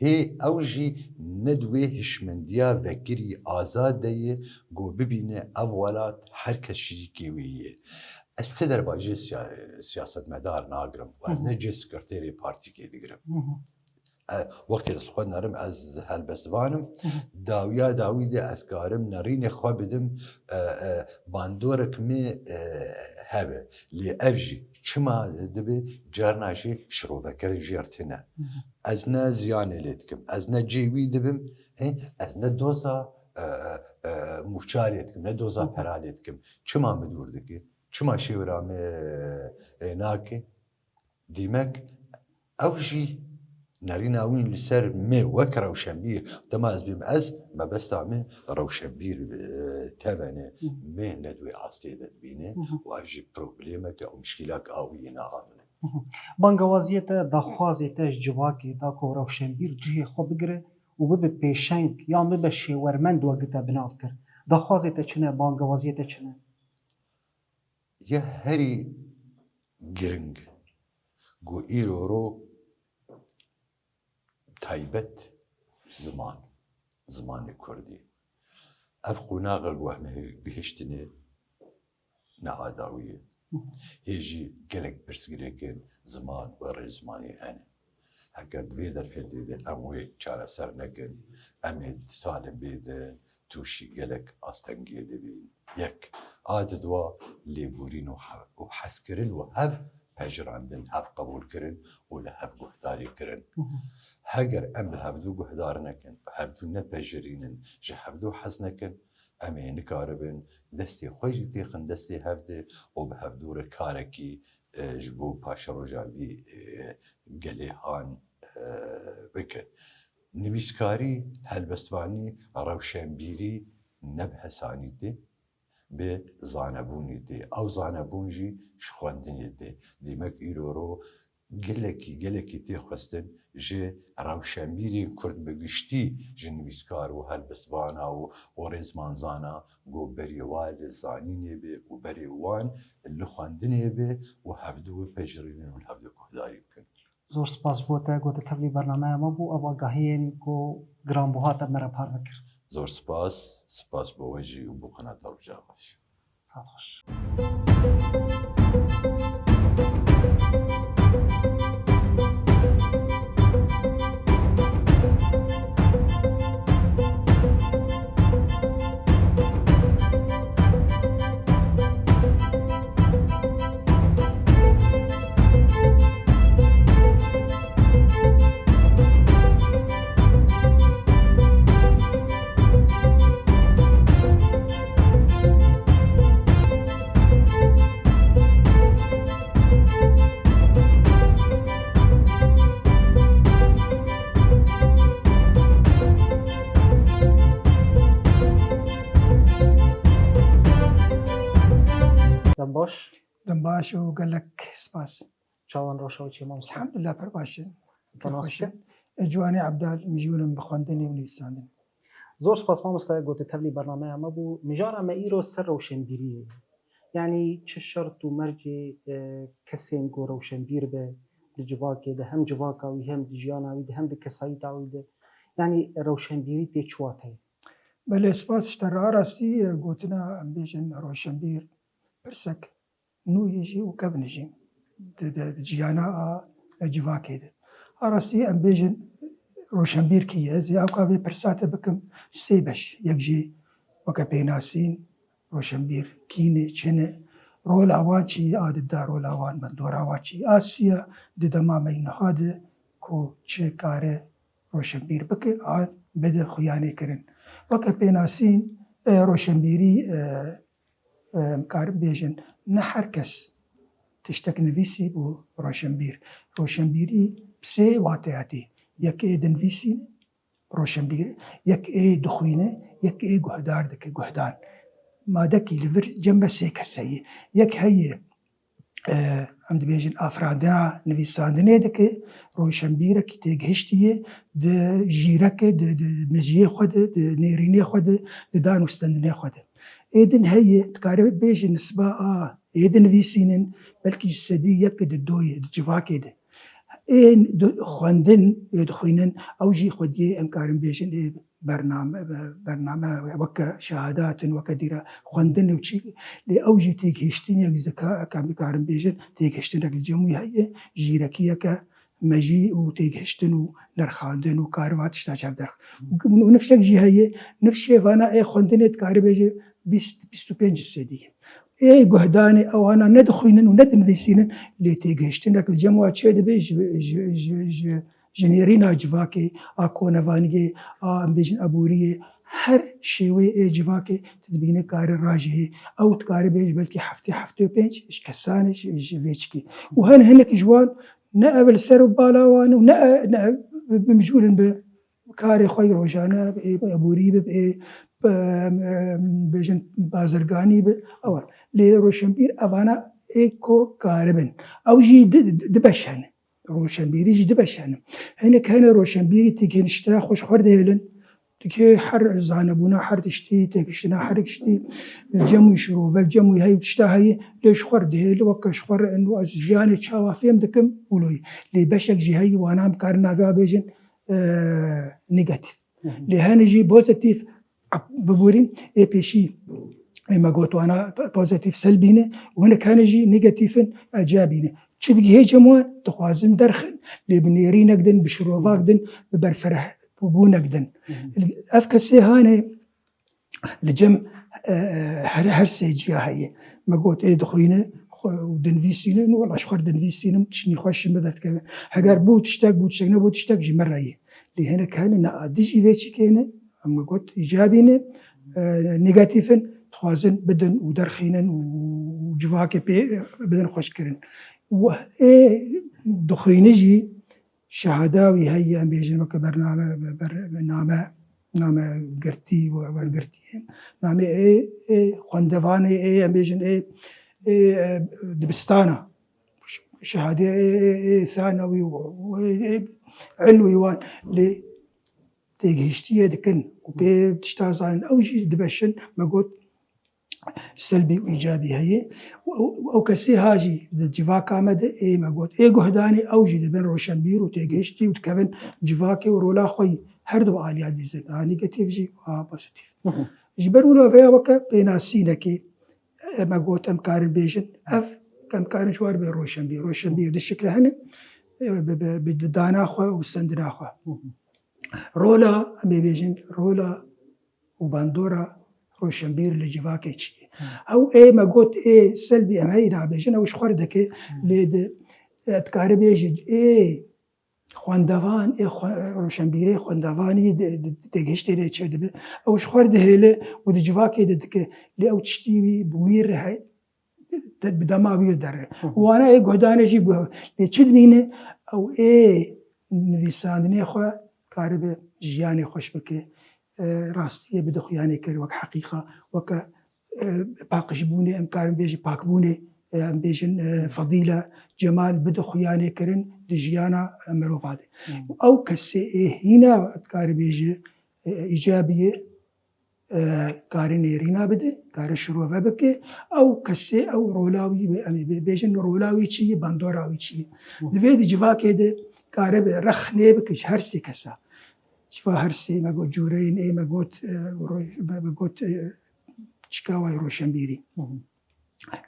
Hê ew jî ne di wê hişmendiya vekirî azad de ye, ku bibîne ev welat her kes şirîkê wê ye. Ez ti derbajê siya-, siyasetmedar nagirim û ez Hı hı. ne cê sekreterê partîkê digirim. Hı hı. E, wextê ez xwe nerim, ez helbestvan im. Hı hı. Dawiya dawî de ez karim nerînê xwe bidim, e, e, bandorek min, e, hebe. Lê ev jî çima dibe, carna jî şirovekirin jê re tune. Hı hı. Ez ne ziyanê lê dikim, ez ne cê wî dibim, e, ez ne doza, e, e, e, mûça lê dikim, ne doza Hı hı. pera lê dikim. Çima min dûr dike? Çima şêwira min, e, nake? Dîmek ew jî nerîna wî li ser me wek rewşenbîr, dema ez bêm ez, mebesta me rewşenbîr, e, tevene, Hı. me ne di wê astê de dibîne Hı hı. û ev jî problemeke û mişkîlek a wî yê nava min e. Hı hı. Bangewaziyê te, daxwazê te ji civakê da ku rewşenbîr cihê xwe bigire û bibe pêşeng yan bibe şêwermend wek te bi nav kir. Daxwazê te çi ne, bangewaziyê te çi ne? Ya herî giring ku îro ro taybet ziman, zimanê kurdî. Ev qonaxa ku em gihiştinê ne adawî ye. Hê jî gelek pirsgirêkên ziman û rêzmanî hene. Heger di vê derfetê de em wê çareser nekin, em ê di salên bê de tûşî gelek astengiyê de bîn. Yek, a di dua lêborîn û he-, û hezkirin û hev pejirandin, hev qebûlkirin û li hev guhdarî kirin. Hı hı. Heger em li hevdû guhdar nekin, hevdû nepejirînin, ji hevdû hez nekin, em ê nikaribin destê xwe jî têxin destê hev de û bi hevdû re karekî, e, ji bo paşeroja vî, e, gelê han, e, bikin. Nivîskarî, helbestvanî, rewşenbîrî ne bi hesanî tê, bi zanebûnê tê. Ew zanebûn jî ji xwendinê tê. Dîmek îro ro gelekî, gelekî tê xwestin ji rewşenbîrên kurd bi giştî, ji nivîskar û helbestvana û, û rêzmanzana ku berê wan li zanînê be û berê wan li xwendinê be û hevdû bipejirînin û li hevdû guhdarî bikin. Zor spas bo te, ku te tevlî bernameya me bû, ev agahiyên ku giranbuha te me re parve kir. Zor spas, spas bo we jî û bo qenata Rojava jî. Saet xweş. Dem baş. Dem baş û gelek spas. Çawan, rewşa we çi ye, mamoste? Elhamdulillah, pir baş in. Pir xweş in. Te nas bikin? Ciwanê Ebdal, mijûl im bi xwendinê û nivîsandinê. Zor spas mamoste, ku te tevlî bernameya me bû. Mijara me îro ser rewşenbîriyê ye. Yanî çi şert û mercê, e, kesên ku rewşenbîr be di civakê de, hem civaka wî, hem di jiyana wî de, hem di kesayîta wî de. Yanî rewşenbîrî tê çi wateyê? Belê, spas ji te re. A rastî, e, gotina, em bêjin, rewşenbîr pirsek nû yê jî û kevn jî di, di, di ciyana a civakê de. A rastî em bêjin roşenbîr kî ye? Ez ê ewka vê pirsa te bikim sê beş. Yek jî weke pênasîn, roşenbîr kî ne, çi ne, rola wan çi ye, a di da rola wan, bandora wan çi ye? A siya di dema me yî niha de ku çi kare roşenbîr bike, a bide xuyanê kirin. Weke pênasîn, e, roşenbîrî, e, e, em karin bêjin, ne her kes tiştek nivîsî bû roşenbîr. Roşenbîrî bi sê wateya tê. Yek ê dinivîsîne, roşenbîr, yek ê dixwîne, yek ê guhdar dike, guhdan. Madekî li vir cem me sê kes heye. Yek heye, e, em dibêjin, afirandina nivîsandinê dike, roşenbîrekî têgihiştî ye, di jîreke, di, di mejiyê xwe de, di nêrînê xwe de, di dan û stendinê xwe de. Ê din heye, dikare bêje nisba a ê dinivîsînin, belkî ji sedî yek di doyê, di civakê de. Ê di-, xwendin, ê dixwînin, ew jî xwediyê em karin bêjin, ê bername, bername weke şehadat in, weke dîra xwendin û çi. Lê ew jî têgihiştiniyek zeka, em karin bêjin, têgihiştinek li cem wî heye, jîrekiyeke mejî û têgihiştin û nirxandin û kariba tişta çavdar. Û nifşek jî heye, nifşê vana ê xwendinê dikare bêje bîst, bîst û pênc sedî. Ê guhdanê ewana ne dixwînin û ne dinivîsînin, lê têgihiştinek li cem wa çêdibe ji, ji, ji, ji, ji nêrîna civakê, a konevaniyê, a, em bêjin, aboriyê, her şêweyê ê civakê tu dibîne kare rajihê. Ew dikare bêje belkî heftê, heftê û pênc ji kesanê ji, ji vê çikê. Û hin hinek ji wan ne ev li ser û bala wan û ne, ne ev bi mijûl in bi karê xwe yê rojane, bi ê aborî bi, bi ê, bi, em, em, bêjin bazirganî bi, ewan. Lê roşenbîr evana ê ku karibin. Ew jî di, di, di beş hene. Roşenbîrî jî di beş hene. Hinek hene roşenbîrî têgihiştina xwe ji xwe dihêlin. Dikê her zanebûna her tiştî, têkiştina her tiştî, cem wî şirove, cem wî heyî tişta heyî, lê ji xwe re dihêle, weke ji xwe re eno ez jiyanê çawa fêm dikim, wilo ye. Lê beşek jî heyî wana em karin navê bêjin, e, negatif. Lê hene jî pozitif, ap-, biborîn, ê pêşî, ê me got wana pozitif, selbî ne, û hinek hene jî negatif in, ecabî ne. Çi digihê cem wan, dixwazin derxin, lê bi nêrînek din, bi şirovak din, bi berfireh bûnek din. Ev kesê hane li cem, e, her, her sê ciya heye. Me got, ê dixwîne, xwe, û dinivîsîne, û wela ji xwe re dinivîsînim, tiştî xweş ji min derdikeve. Heger bû tiştek, bû tiştek, nebû tiştek ji min re ye. Lê hinek hene, ne, dijî vê çikê ne, em me got, îcabî ne, e, negatîf in, dixwazin bidin û derxînin û civakê pê bidin xweşkirin. Û ê dixwîne jî, Şehada wî heye, em bêjin weke bername, ber-, name, name girtî, we-, wergirtî. Namê ê, ê xwendevanê, ê, em bêjin ê, ê, e, dibistana. Ş-, şehadê ê, ê, ê sanewî û, û ê, ê ilwî wan. Lê têgihiştiyê dikin û pê tişta zanin. Ew jî dibeşin, me got, selbî û îcabî heye. Û ew, ew kesê ha jî di civaka me de ê me got, ê guhdanê ew jî dibin roşenbîr û têgihiştî û dikevin civakê û rola xwe yî her du aliya dîzin. A negatif jî, a pozitif. Ji ber wilo veya weke pênasînekê, e, me got, em karin bêjin, ev, em karin ji war bê roşenbîr. Roşenbîr di şikle hene, e, bi, bi, bi dana xwe û sendina xwe. Rola, em ê bêjin, rola û bandora roşenbîr li civakê çi ye? Ew ê me got ê selbî em heyî nabêjin, ew ji xwe re dike, lê di, e, dikare bêje ê xwendevan, ê xwe-, roşenbîrê xwendevanî di, di, di têgihiştê de çêdibe. Ew ji xwe re dihêle û di civakê de dike. Lê ew tiştî wî bi wî re he-, de-, bi dema wî re dere. Wana ê guhdanê jî guh-, lê çi dimîne? Ew ê nivîsandinê xwe karibe jiyanê xweş bike. E, rastiyê bide xuyanê kir wek heqîqa, weke, e, paqijbûnê, em karin bêjin pakbûnê, e, em bêjin, e, fedîle, cemal bide xuyanê kirin di jiyana, e, merova de. Û ew kesê ê hîna dikare bêje, e, îcabî ye, e, kare nêrîna bide, kare şirove bike, ew kesê, ew rola wî be, em ê bê-, bêjin rola wî çi ye, bandora wî çi ye. Divê di civakê de kare be, rexnê bike ji her sê kesa. Çiva her sê me got cûreyên ê me got, e, ro-, me, me got, e, çika wayê roşenbîrî.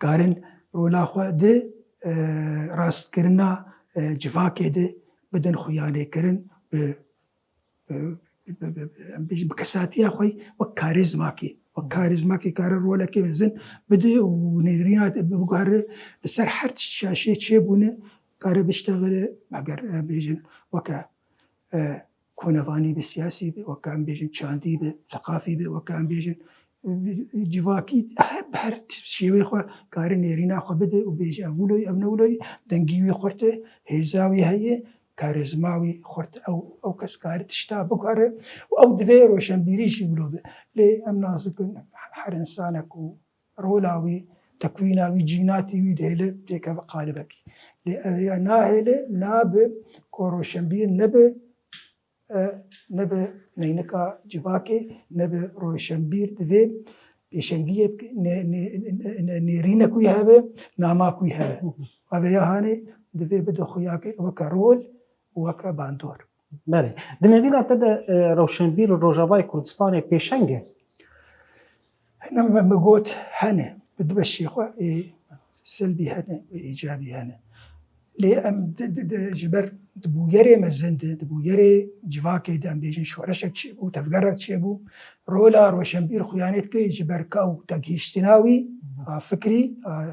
Karin rola xwe di, e, rastkirina, e, civakê de bidin xuyanê kirin bi, bi, bi, bi, bi, em bêjin bi kesatiya xwe wek karêzmakê. Wek karêzmakê kare rolekê mezin bide û nêrîna te biguhere li ser her tişt şaşê çêbûne kare biştexile, eger em bêjin weke, e, konevanî be, siyasî be, weke em bêjin çandî be, seqafî be, weke em bêjin, e, civakî, her, her şêwê xwe kare nêrîna xwe bide û bêje ev wilo ye, ev ne wilo ye, dengî wî xurt e, hêza wî heye, karêzma wî xurt e. Ew, ew kes kare tişta biguhere û ew divê roşenbîrî jî wilo be. Lê em nas dikin her însanek û rola wî, tekwîna wî, cînatî wî dihêle têkeve qalibekî. Lê ev ya nahêle, nabe ku roşenbîr nebe, e, nebe neynika civakê, nebe roşenbîr divê pêşengiyê bike, nê-, nê-, nê-, nê-, nêrînek wî hebe, namak wî hebe. Ev ya hanê divê bide xuya kir weke rol û weke bandor. Belê. Di nêrîna te de, e, rewşenbîr û Rojavayê Kurdistanê pêşeng e? Hene me, me got hene. Bi du beşê xwe, ê, selbî hene, ê, îcabî hene. Lê em di, di, di, ji ber di bûyerê mezin de, di bûyerê civakê de em bêjin şoreşek çêbû, tevgerek çêbû. Rola rewşenbîr xuyanê dike ji ber ka û têgihiştina wî, a fikrî, a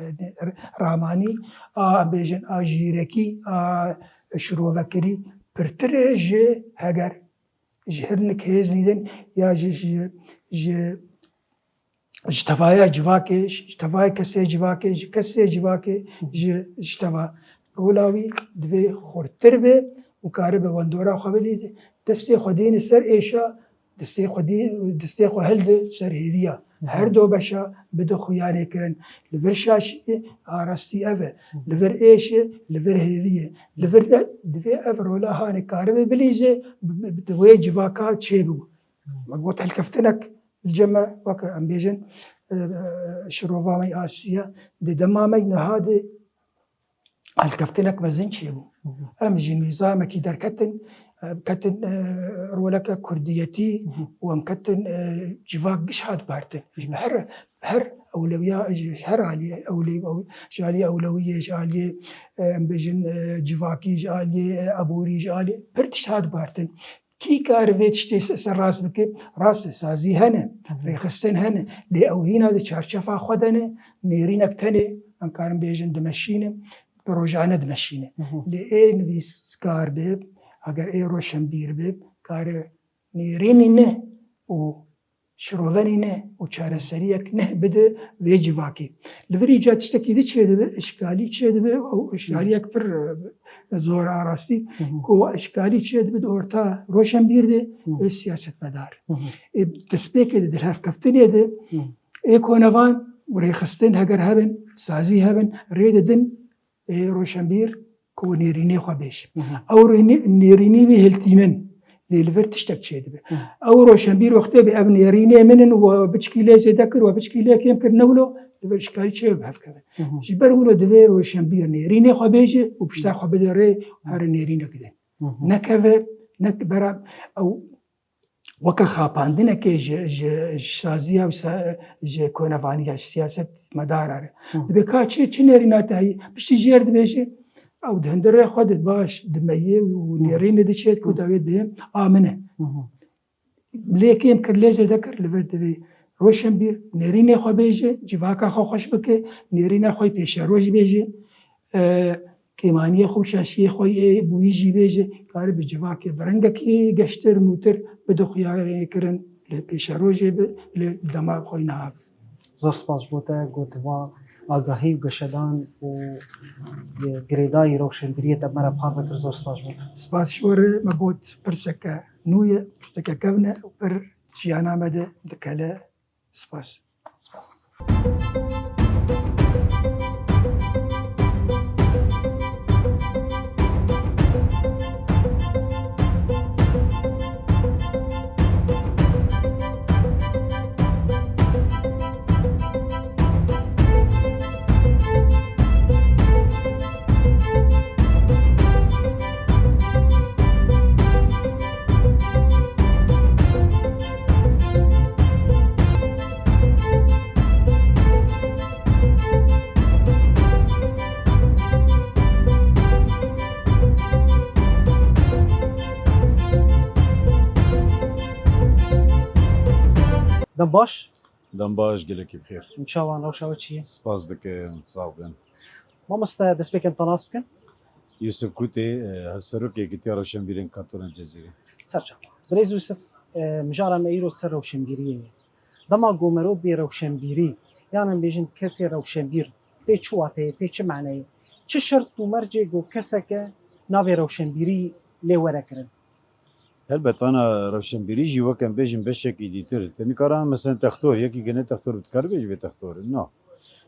ramanî, a em bêjin a jîrekî, a şirovekirî pirtir e ji heger ji hinek hêz dîtin ya ji, ji, ji, ji tevaya civakê, ji tevaya kesê civakê, ji kesê civakê, ji, ji teva rola wî divê xurtir be û karibe wendora xwe bilîze. Destê xwe dîne ser êşa, destê xwe dî, destê xwe hilde ser hêviya. Her do beşa bide xuyanê kirin. Li vir şaşiyê arastî ev e. Li vir êşê, li vir hêviyê. Li vir e, divê ev rola hanê karibe bilîze, bi, bi, bi wê civaka çêbû. Me got helkeftinek li cem me, weke em bêjin, e, şirova me yê Asya, di dema me niha de helkeftinek mezin çêbû. Hı hı. Em ji nîzamekî derketin, e, ketin, e, roleke kurdiyetî Hı hı. û em ketin, e, civak giş hat bartin. Hı hı. Ji her, her ewlewiya, ji her aliyê, ewlê-, ew-, ji aliyê ewlewiyê, ji aliyê, e, em bêjin, e, civakî, ji aliyê, e, aborî, ji aliyê pir tişt hat bartin. Kî kar vê tiştê se-, ser rast bike? Rast e, sazî hene, Hı hı. rêxistin hene. Lê ew hîna di çarçefa xwe de ne, nêrînek tenê, em karin bêjin dimeşîne, bi rojane dimeşîne. Hı hı. Lê ê nivîskar be, heger ê roşenbîr be, kare nêrînî ne û şirovenî ne û çareseriyek ne bide vê civakê. Li vir îca tiştekî di çêdibe, işgalî çêdibe, ew işgaliyek pir, e, zor a rastî, Hı hı. ku işgalî çêdibe di orta roşenbîr de Hı. û siyasetmedar. Hı hı. Ê destpêkê de, di hevkeftinê de, Hı. ê konevan û rêxistin heger hebin, sazî hebin, rê didin, ê roşenbîr ku nêrînê xwe bêje. Hı hı. Ew rê-, nêrînê wî hiltînin. Lê li vir tiştek çêdibe. Hı. Ew roşenbîr wextê bi ev nêrînê min in û biçkî lê zêde kir û biçkî lê kêm kir, ne wilo li vir işgalî çê bi hev keve. Hı hı. Ji ber wilo divê roşenbîr nêrînê xwe bêje û pişta xwe bide rê, Hı. here nêrînek de. Hı hı. Nekeve, nek bera ew weke xapandinekê ji, ji, ji saziya û sa-, ji konevaniya, ji siyasetmedara re. Hı. Dibê ka çi, çi nêrîna te heyî? Piştî jêr dibêje, ew di hundirê xwe de baş dimeyê û Hı. nêrînê diçê ku Hı. dawê dibê a min e. Hı hı. Lê kêm kir, lê zêde kir, li vir divê roşenbîr nêrînê xwe bêje, civaka xwe xweş bike, nêrîna xwe pêşeroj bêje. E, kêmaniyê xwe û şaşiyê xwe yê bûyî jî bêje, kare bi civakê bi rengekî geştir, nûtir bide xuyakirin, li pêşerojê bi, li dema xwe niha bi. Zor spas ji bo te, got va agahî û geşedan û, e, girêdayî rewşenbîriyê te me re parve kir. Zor spas ji bo te. Spas ji we re, me got pirseke nû ye, pirseke kevn e û pir jiyana me de dikele. Spas. Spas. Dem baş. Dem baş, gelekî bi xêr. Çawan, rewşa we çi ye? Spas dikim, sax bin. Mamoste, destpêkê em te nas bikin. Yusuf Kutê, e, hevserokê Yekîtiya Rewşenbîrên Katûna Cizîrê. Ser çava. Birêz Yusuf, e, mijara me îro ser rewşenbîriyê ye. Dema ku merov bê rewşenbîrî, yan em bêjin kesê rewşenbîr, tê çi wateyê, tê çi maneyê? Çi şert û mercê ku keseke navê rewşenbîrî lê were kirin? Helbet, ana rewşenbîrî jî wek em bêjin beşekî dîtir. Te nikare, mesela textor, yekî gine textor bi dikare bêje bê textor. Na.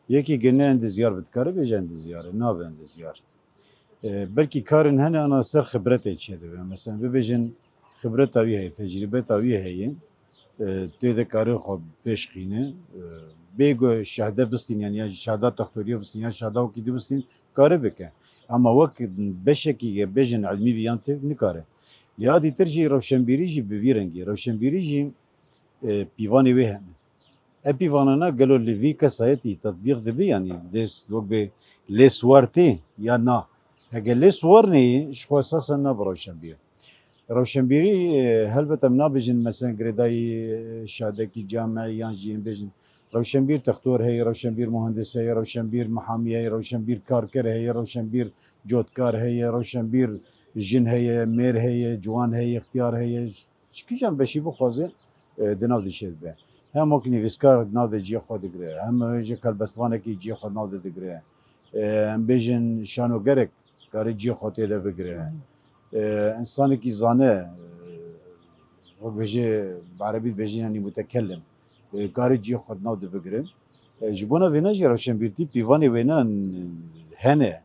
Yekî gine endizyar bi dikare bêje endizyar. Nabe endizyar. E, belkî karên hene ana ser xibretê çêdibe. Mesela bibêjin xibreta wî heye, tecrîbeta wî heye. E, tê de kare xwe pêşxîne. E, bê ku şehde bistîn, yani ya şehda textoriye bistîn, ya şehda wekî di bistîn, kare bike. Ama wek beşekî bêjin ilmî bi yan tê nikare. Ya dîtir jî rewşenbîrî jî bi vî rengî. Rewşenbîrî jî, e, pîvanê wê hene. Ev pîvanana gelo li vî kesayetî tetbîq dibe, yanî dest wek bê lê siwar tê ya na? Heke lê siwar neyê, ji xwe esasen nabe rewşenbîr. Rewşenbîrî, e, helbet em nabêjin, mesela girêdayî, e, şadekî camî yan jî em bêjin rewşenbîr textor heye, rewşenbîr muhendis heye, rewşenbîr mihamî heye, rewşenbîr karker heye, rewşenbîr cotkar heye, rewşenbîr jin heye, mêr heye, ciwan heye, ixtiyar heye. Ji kîjan beşî bixwaze, e, di nav de çêdibe. Hem wek nivîskar di nav de cihê xwe digire, hem ji helbestvanekî cihê xwe di nav de digire. E, em bêjin şanogerek kare cihê xwe tê de bigire. E, însanekî zane, e, wek bêje, bi erebî dibêjin, yanî mutekelim, e, kare cihê xwe di nav de bigire. E, ji bona vêna jî rewşenbîrtî pîvanê wêna hene.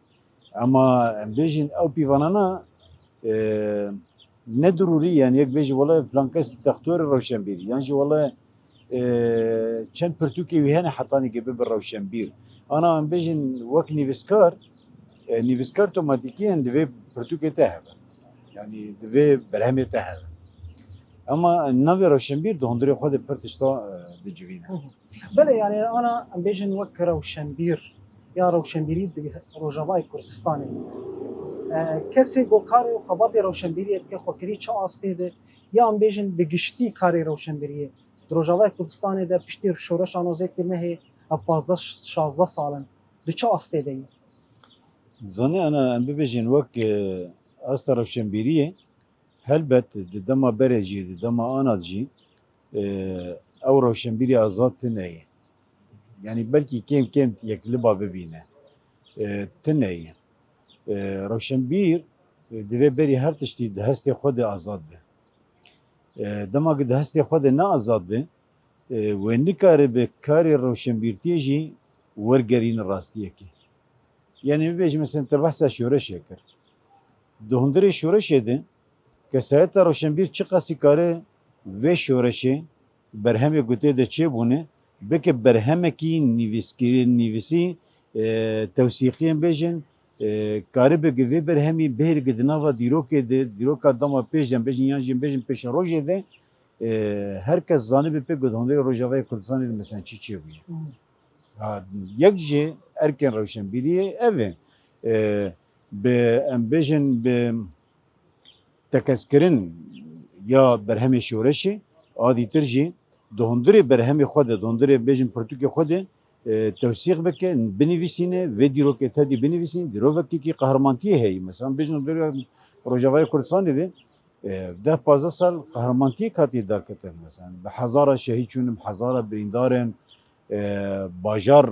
Ema em bêjin ew pîvanana, e, Ne dirûrî, yani yek bêjî wele filan kes dîktatorê rewşenbîrî, yan jî wele, e, çend pirtûkê wî hene hetanî ke bibe rewşenbîr. Ana em bêjin wek nivîskar, e, nivîskar otomatîkiyen divê pirtûkê te hebe. Yani divê berhemê te hebe. Ama navê rewşenbîr di hundirê xwe de pir tişta, e, dicivîne. Belê, yani ana em bêjin wek rewşenbîr ya rewşenbîrî di Rojavayê Kurdistanê. E, kesê ku karê û xebatê rewşenbîriyê dike xwekirî çi astê de, ya em bêjin bi giştî karê rewşenbîriyê di Rojavayê Kurdistanê de piştî şoreşa nozê Tîrmehê ev pazdeh şazdeh sal in, di çi astê de ye? Zanî ana em bibêjin wek, e, asta rewşenbîriyê, helbet di dema berê jî, di dema ana jî, e, ew rewşenbîrê azad tune ye. Yani belkî kêm kêm yek liba bibîne. E, tune ye. E, rewşenbîr, e, divê berî her tiştî di hestê xwe de azad be. E, dema ku di hestê xwe de ne azad be, e, wê nikaribe karê rewşenbîrtiyê jî wergerîne rastiyekê. Yani bibêjim, mesela te behsa şoreşê kir. Di hundirê şoreşê de kesayeta rewşenbîr çiqasî kare vê şoreşê, berhemê ku tê de çêbûne, bike berhemekî nivîskirî, nivîsî, e, tewsîqiyên bêjin, e, karibe ki vê berhemî bihêle ki di nava dîrokê de, dîroka dema pêş de em bêjin yan jî em bêjin pêşerojê de, e, her kes zanibe pê ku di hundirê Rojavayê Kurdistanê de mesela çi çêbûye. Hmm. Ha, yek ji erkên rewşenbîriyê ev e. E, bi, em bêjin bi tekez kirin ya berhemê şoreşê, a dîtir jî di hundirê berhemê xwe de, di hundirê bêjin pirtûkê xwe de, e, tewsîq bike, binivîsîne, vê dîrokê tedî binivîsîn, dîrovekî qehremantiyê heye. Mesela bêjin hundirê Rojavayê Kurdistanê de, e, deh pazdeh sal qehremantiyê hatiye darkirin. Mesela bi hezara şehîd çûne, bi hezara birîndar in, e, bajar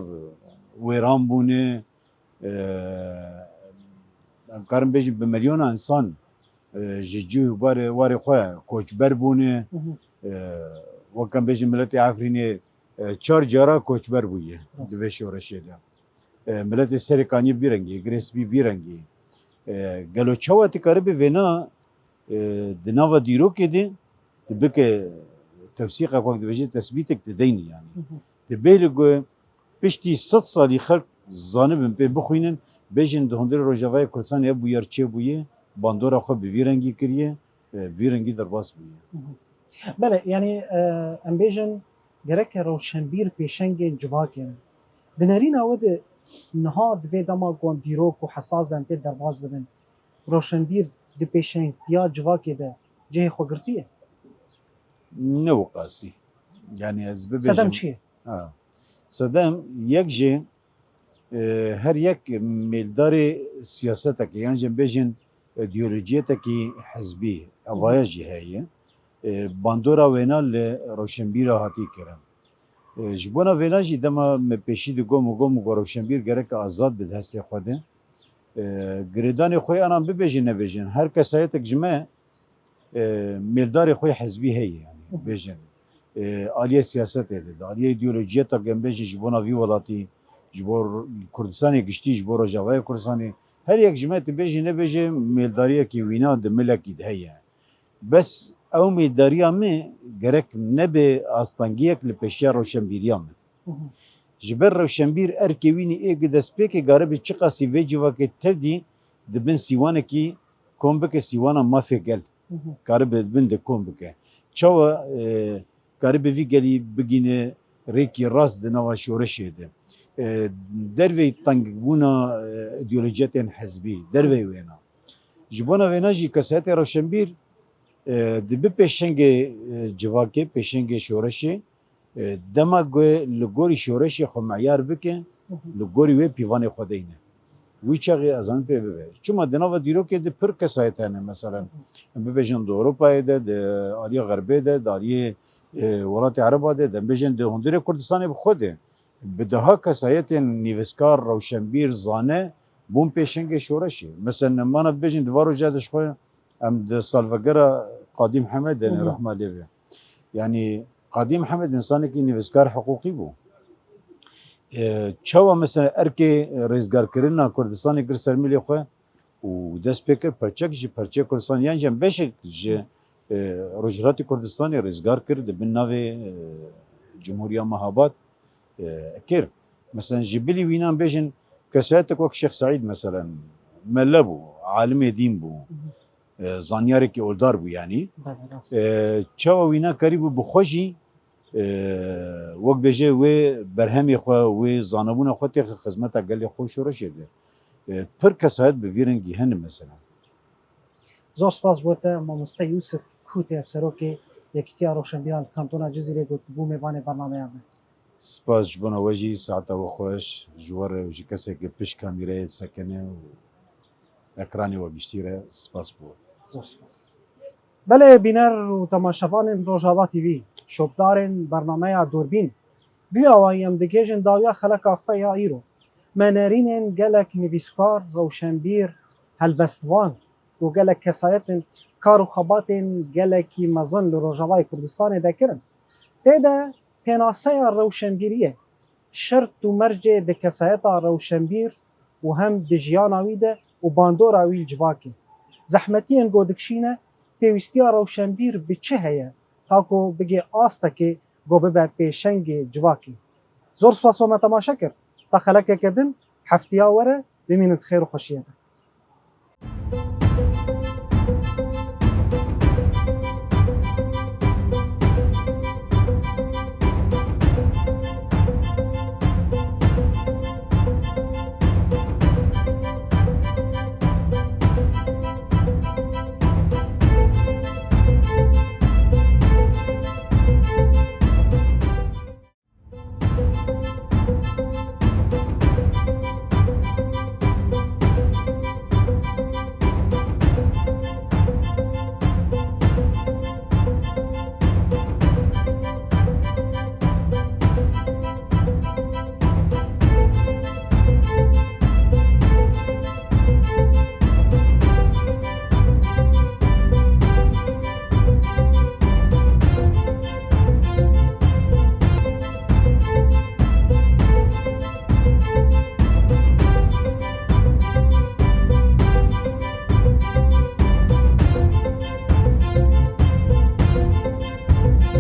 wêran bûne, e, em karin bêjin bi milyona insan, e, ji cih û barê, warê xwe koçber bûne. Hı hı. E, wek em bêjin miletê Efrînê, e, çar cara koçber bûye. Rast. Di vê şoreşê de. E, miletê Serêkaniyê vî rengî, Girê Spî vî rengî. E, gelo çawa tu karibî vêna, e, di nava dîrokê de tu bike tewsîqek, wek dibêje tesbîtek tu deynî yani. Hı hı. Tu bêhli ku piştî sed salî xelk zanibin pê bixwînin, bêjin di hundirê Rojavayê Kurdistanê ev bûyer çêbûye, bandora xwe bi vî rengî kiriye, e, vî rengî derbas bûye. Hı hı. Belê, yani, e, em bêjin gereke rewşenbîr pêşengên civakê ne. Di nerîna we de niha di vê dema ku em dîrok û hesas de em pê derbas dibin, rewşenbîr di pêşengtiya civakê de cihê xwe girtiye? Ne wiqasî. Yani ez bibêjim. Sedem çi ye? Ha. Sedem yek jî, e, her yek mêldarê siyasetekê, yan jî em bêjin ideolojiyetekî hizbî, Hı hı. evaya jî heye. E, bandora wêna li rewşenbîra hatî kirin. E, ji bona vêna jî dema me pêşî digot, min got, min got rewşenbîr gerek azad bi di hestê xwe de. E, girêdanê xwe anan bibêjin nebêjin. Her kesayetek ji me, e, mêldarê xwe hizbî heye yani, Hı hı. bêjin. E, aliyê siyasetê de, di aliyê ideolojiyeta em bêjin ji bona vî welatî, ji bo Kurdistanê giştî, ji bo Rojavayê Kurdistanê, her yek ji me tu bêjî nebêjî mêldariyekî wîna di milekî de heye. Bes ew mêldariya me gerek nebe astengiyek li pêşiya rewşenbîriya me. Hı hı. Ji ber rewşenbîr erkê wînî ê gi destpêkê garibe çiqasî vê civakê tevdî di bin sîwanekî kom bike sîwana mafê gel. Hı hı. Karibe di bin de kom bike. Çawa, e, karibe vî gelî bigîne rêkî rast di nava şoreşê de. E, derveyî tengbûna, e, ideolojiyetên hizbî, derveyî wêna. Ji bona vêna jî kesayetê rewşenbîr, e, dibe pêşengê, e, civakê, pêşengê şoreşê, e, dema ku li gorî şoreşê xwe meyar bike, Hı hı. li gorî wê pîvanê xwe deyne. Wî çaxê ez zanim pê bibe. Çima di nava dîrokê de pir kesayet hene, meselen, Hı hı. em bibêjin di Ewropayê de, di aliyê Xerbê de, di aliyê, e, welatê Ereba de, de em bêjin di hundirê Kurdistanê bi xwe de. Bi deha kesayetên nivîskar, rewşenbîr, zane bûn pêşengê şoreşê. Mesela, em ana bibêjin di van roja de ji xwe em di salvegera Qadî Mihemed de ne, Hı hı. rehma lê be. Yani, Qadî Mihemed însanekî nivîskar hiqûqî bû. E, çawa mesela erkê rêzgarkirina Kurdistanê kir ser milê xwe, û dest pê kir perçek ji perçeya Kurdistan, yan jî em beşek ji, e, Rojhilatê Kurdistanê rizgar kir, di bin navê, e, Cumhuriya Mehabad, e, kir. Mesela ji bilî wînan bêjin kesayetek wek Şêx Seîd mesela mele bû, alimê dîn bû, e, zanyarekî oldar bû yanî. Belê, rast. E, çawa wîna karîbû bi xwe jî, e, wek bêje wê berhemê xwe, wê zanebûna xwe têxe xizmeta gelê xwe û şoreşê de. E, pir kesayet bi vî rengî hene mesela. Zor spas bo te, mamoste Yûsif Kûtê, serokê Yekîtiya Rewşenbîran li Kantona Cizîrê ku tu bû mêvanê bernameya me. Spas ji bona we jî, saeta we xweş, ji we re û ji kesê ku pişt kamîreyê disekine û ekranê we giştî re spas bo. Zor spas. Belê bîner û temaşevanên Rojava T V, şopdarên bernameya Dûrbîn, bi awayî em digihêjin dawiya xeleka xwe ya îro. Me nerînên gelek nivîskar, rewşenbîr, helbestvan û gelek kesayetên kar û xebatên gelekî mezin li Rojavayê Kurdistanê de kirin. Tê de pênaseya rewşenbîriyê, şert û mercê di kesayeta rewşenbîr û hem di jiyana wî de û bandora wî li civakê. Zehmetiyên ku dikişîne, pêwîstiya rewşenbîr bi çi heye, ta ku bigê astekê ku bibe pêşengê civakê. Zor spas we me temaşe kir. Ta xelekeke din heftiya were bimînin di xêr û xweşiyê de.